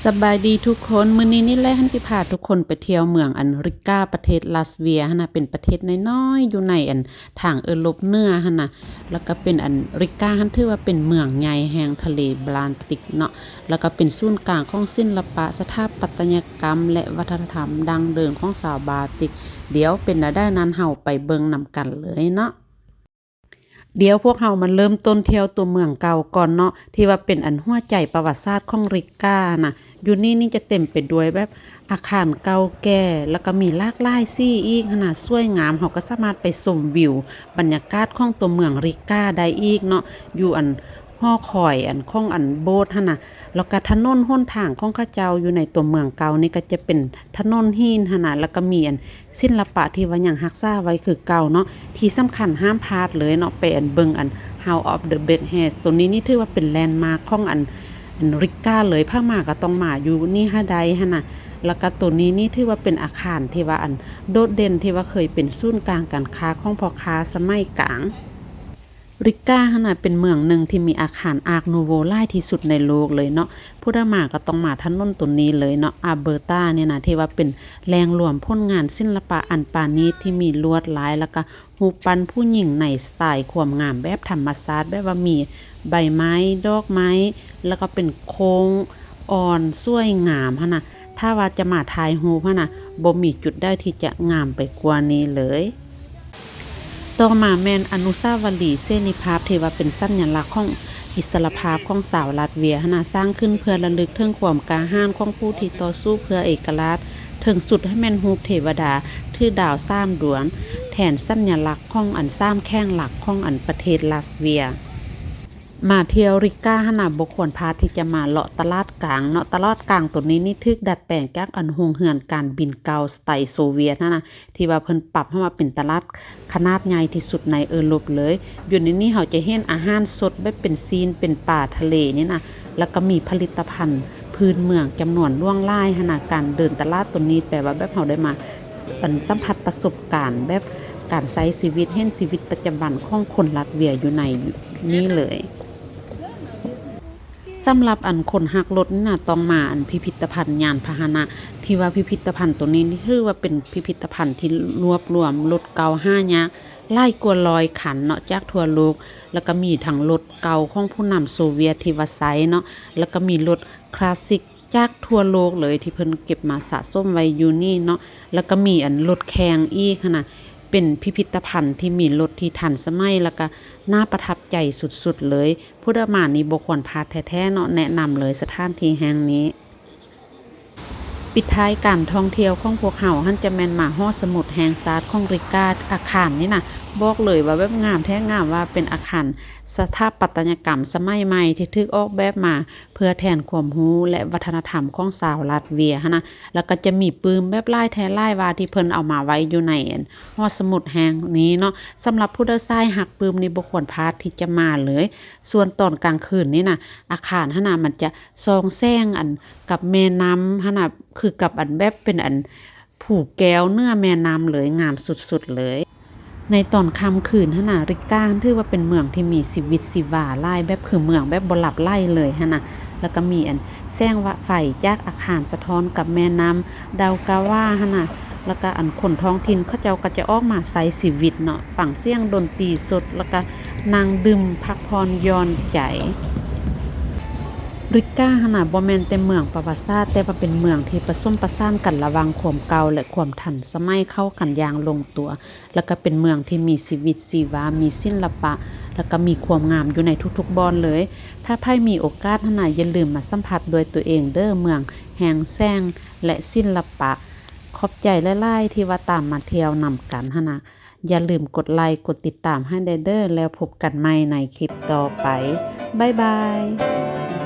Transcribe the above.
ສະບາຍດີທຸກຄົນ, ມື້ນີ້ນິດແລຫັ້ນຊິພາທຸກຄົນໄປທ່ຽວເມືອງອັນຣິກາ ປະເທດລັດເວຍຫັ້ນນະ, ເປັນປະເທດນ້ອຍໆ ຢູ່ໃນອັນທາງເອີຣົບເໜືອຫັ້ນນະ, ແລ້ວກໍເປັນອັນ ຣິກາຫັ້ນຖືວ່າເປັນເມືອງໃຫຍ່ແຫ່ງທະເລບາລານຕິກເນາະ, ແລ້ວກໍເປັນສູນກາງຂອງສິລະປະ, ສະຖາປັດຕະຍະກຳ ແລະ ວັດທະນະທຳດັ້ງເດີມຂອງຊາວບາລານຕິກ. ດຽວເປັນແນວໃດນັ້ນ ເຮົາໄປເບິ່ງນຳກັນເລີຍເນາະ. ດຽວພວກເຮົາມາເລີ່ມຕົ້ນທ່ຽວຕົວເມືອງເກົ່າກ່ອນເນາະ, ທີ່ວ່າເປັນອັນຫົວໃຈປະຫວັດສາດຂອງຣິການະ. ຢູ່ນີ້ນີ້ຈະເຕັມໄປດ້ວຍແບບອາຄານເກົ່າແກ່ ແລ້ວກໍມີຫຼາກຫຼາຍສີອີກຫັ້ນນະ, ສວຍງາມ. ເຮົາກໍສາມາດໄປຊົມວິວບັນຍາກາດຂອງຕົວເມືອງຣິກາໄດ້ອີກເນາະ, ຢູ່ອັນຫໍຄອຍອັນຂອງອັນໂບດຫັ້ນນະ. ແລ້ວກໍຖະໜົນຫົນທາງຂອງເຂົາເຈົ້າຢູ່ໃນຕົວເມືອງເກົ່ານີ້ກໍຈະເປັນຖະໜົນຫີນຫັ້ນນະ, ແລ້ວກໍມີອັນ ສິລະປະທີ່ວ່າຍັງຮັກສາໄວ້ຄືເກົ່າເນາະ. ທີ່ສຳຄັນຫ້າມພາດເລີຍເນາະ, ໄປອັນເບິ່ງອັນ House of the Black Hair ໂຕນີ້ນີ້ຖືວ່າເປັນແລນມາກຂອງອັນ ອັນລິກກາເລີຍ, ໃຜມາກໍຕ້ອງມາຢູ່ນີ້ໃຫ້ໄດ້ຫັ້ນນະ. ແລ້ວກໍໂຕນີ້ນີ້ຖືວ່າເປັນອາຄານທີ່ວ່າອັນໂດດເດັ່ນ ທີ່ວ່າເຄີຍເປັນສູນກາງການຄ້າຂອງພໍ່ຄ້າສະໄໝກາງ. ລິກກາຫັ້ນນະເປັນເມືອງໜຶ່ງທີ່ມີອາຄານ Art Nouveau ຫຼາຍທີ່ສຸດໃນໂລກເລີຍເນາະ. ຜູ້ໃດມາກໍຕ້ອງມາຖະໜົນໂຕນີ້ເລີຍເນາະ, Alberta ນີ້ນະ ທີ່ວ່າເປັນແຫຼ່ງລວມຜົນງານສິລະປະອັນປານີດທີ່ມີລວດລາຍ ແລ້ວກໍຮູບປັ້ນຜູ້ຍິງໃນສະໄຕຄວາມງາມແບບທຳມະຊາດ, ແບບວ່າມີໃບໄມ້, ດອກໄມ້, ແລ້ວກໍເປັນໂຄ້ງອ່ອນສວຍງາມຫັ້ນນະ. ຖ້າວ່າຈະມາຖ່າຍຮູບຫັ້ນນະ, ບໍ່ມີຈຸດໃດທີ່ຈະງາມໄປກວ່ານີ້ເລີຍ. ຕໍ່ມາແມ່ນອະນຸສາວະລີເສລີພາບ ທີ່ວ່າເປັນສັນຍະລັກຂອງອິດສະຫຼະພາບຂອງຊາວລັດເວຍຫັ້ນນະ, ສ້າງຂຶ້ນເພື່ອລະລຶກເຖິງຄວາມກ້າຫານຂອງຜູ້ທີ່ຕໍ່ສູ້ເພື່ອເອກະລາດ. ເທິງສຸດໃຫ້ແມ່ນຮູບເທວະດາຖືດາວສາມດວງ ແທນສັນຍະລັກຂອງອັນສາມແຂວງຫຼັກຂອງອັນປະເທດລັດເວຍ. ມາທ່ຽວລິກກາຫັ້ນນະ ບໍ່ຄວນພາດທີ່ຈະມາເລາະຕະຫຼາດກາງເນາະ. ຕະຫຼາດກາງໂຕນີ້ນີ້ຖືກດັດແປງຈາກອັນໂຮງເຮືອນການບິນເກົ່າສະໄຕໂຊວຽດຫັ້ນນະ, ທີ່ວ່າເພິ່ນປັບໃຫ້ມາເປັນຕະຫຼາດຂະໜາດໃຫຍ່ທີ່ສຸດໃນເອີຣົບເລີຍ. ຢູ່ໃນນີ້ເຮົາຈະເຫັນອາຫານສົດແບບເປັນຊີ້ນ ເປັນປາທະເລນີ້ນະ, ແລ້ວກໍມີຜະລິດຕະພັນພື້ນເມືອງຈຳນວນຫຼວງຫຼາຍຫັ້ນນະ. ການເດີນຕະຫຼາດໂຕນີ້ແປວ່າແບບເຮົາໄດ້ມາ ອັນ ສຳຜັດປະສົບການແບບການໃຊ້ຊີວິດ, ເຫັນຊີວິດປະຈຳວັນຂອງຄົນລັດເວຍຢູ່ໃນນີ້ເລີຍ. ສຳລັບອັນຄົນຮັກລົດນີ້ນະ ຕ້ອງມາອັນພິພິດຕະພັນຍານພາຫະນະ, ທີ່ວ່າພິພິດຕະພັນໂຕນີ້ນີ້ຖືວ່າເປັນພິພິດຕະພັນທີ່ລວບລວມລົດເກົ່າຫາຍາກຫຼາຍກວ່າຮ້ອຍຄັນເນາະ ຈາກທົ່ວໂລກ, ແລ້ວກໍມີທັງລົດເກົ່າຂອງຜູ້ນຳໂຊວຽດທີ່ວ່າໃຊ້ເນາະ, ແລ້ວກໍມີລົດຄລາສສິກ ຈາກທົ່ວໂລກເລີຍທີ່ເພິ່ນເກັບມາສະສົມໄວ້ຢູ່ນີ້ເນາະ, ແລ້ວກໍມີອັນລົດແຂ່ງອີກຫັ້ນນະ. ເປັນພິພິດຕະພັນທີ່ມີລົດທີ່ທັນສະໄໝ ແລ້ວກໍໜ້າປະທັບໃຈສຸດໆເລີຍ. ຜູ້ໃດມານີ້ບໍ່ຄວນພາດແທ້ໆເນາະ, ແນະນຳເລີຍສະຖານທີ່ແຫ່ງນີ້. ປິດທ້າຍການທ່ອງທ່ຽວຂອງພວກເຮົາຫັ້ນ ຈະແມ່ນມາຫໍສະໝຸດແຫ່ງຊາດຂອງລິກກາ. ອາຄານນີ້ນະ ບອກເລີຍວ່າແບບງາມແທ້ງາມວ່າ, ເປັນອາຄານສະຖາປັດຕະຍະກຳສະໄໝໃໝ່ທີ່ຖືກອອກແບບມາ ເພື່ອແທນຄວາມຮູ້ ແລະ ວັດທະນະທຳຂອງຊາວລັດເວຍຫັ້ນນະ, ແລ້ວກໍຈະມີປຶ້ມແບບຫຼາຍແທ້ຫຼາຍວ່າທີ່ເພິ່ນເອົາມາໄວ້ຢູ່ໃນອັນຫໍສະໝຸດແຫ່ງນີ້ເນາະ. ສຳລັບຜູ້ໃດສາຍຮັກປຶ້ມນີ້ ບໍ່ຄວນພາດທີ່ຈະມາເລີຍ. ສ່ວນຕອນກາງຄືນນີ້ນະ ອາຄານຫັ້ນນະ ມັນຈະສ່ອງແສງອັນກັບແມ່ນ້ຳຫັ້ນນະ, ຄືກັບອັນແບບເປັນອັນ ພູແກ້ວເໜືອແມ່ນ້ຳເລີຍ, ງາມສຸດໆເລີຍ. ໃນຕອນຄ່ຳຄືນຫັ້ນນະ ລິກກາຫັ້ນຖືວ່າເປັນເມືອງທີ່ມີຊີວິດຊີວາຫຼາຍ, ແບບຄືເມືອງແບບບໍ່ຫຼັບໄຫຼເລີຍຫັ້ນນະ, ແລ້ວກໍມີອັນແສງວະໄຟຈາກອາຄານສະທ້ອນກັບແມ່ນ້ຳດາວກາວາຫັ້ນນະ, ແລ້ວກໍອັນຄົນທ້ອງຖິ່ນເຂົາເຈົ້າກໍຈະອອກມາໃຊ້ຊີວິດເນາະ, ຟັງສຽງດົນຕີສົດ ແລ້ວກໍນັ່ງດື່ມພັກຜ່ອນຢ່ອນໃຈ. ລິກກາຫັ້ນນະ ບໍ່ແມ່ນແຕ່ເມືອງປະຫວັດສາດ, ແຕ່ວ່າເປັນເມືອງທີ່ປະສົມປະສານກັນລະຫວ່າງຄວາມເກົ່າ ແລະ ຄວາມທັນສະໄໝເຂົ້າກັນຢ່າງລົງຕົວ, ແລ້ວກໍເປັນເມືອງທີ່ມີຊີວິດຊີວາ, ມີສິລະປະ ແລ້ວກໍມີຄວາມງາມຢູ່ໃນທຸກໆບ່ອນເລີຍ. ຖ້າໃຜມີໂອກາດຫັ້ນນະ ຢ່າລືມມາສຳຜັດດ້ວຍຕົວເອງເດີ້, ເມືອງແຫ່ງແສງ ແລະ ສິລະປະ. ຂອບໃຈຫຼາຍໆທີ່ວ່າຕາມມາທ່ຽວນຳກັນຫັ້ນນະ. ຢ່າລືມກົດໄລກົດຕິດຕາມໃຫ້ແດ່ເດີ້, ແລ້ວພົບກັນໃໝ່ໃນຄລິບຕໍ່ໄປ. ບາຍບາຍ.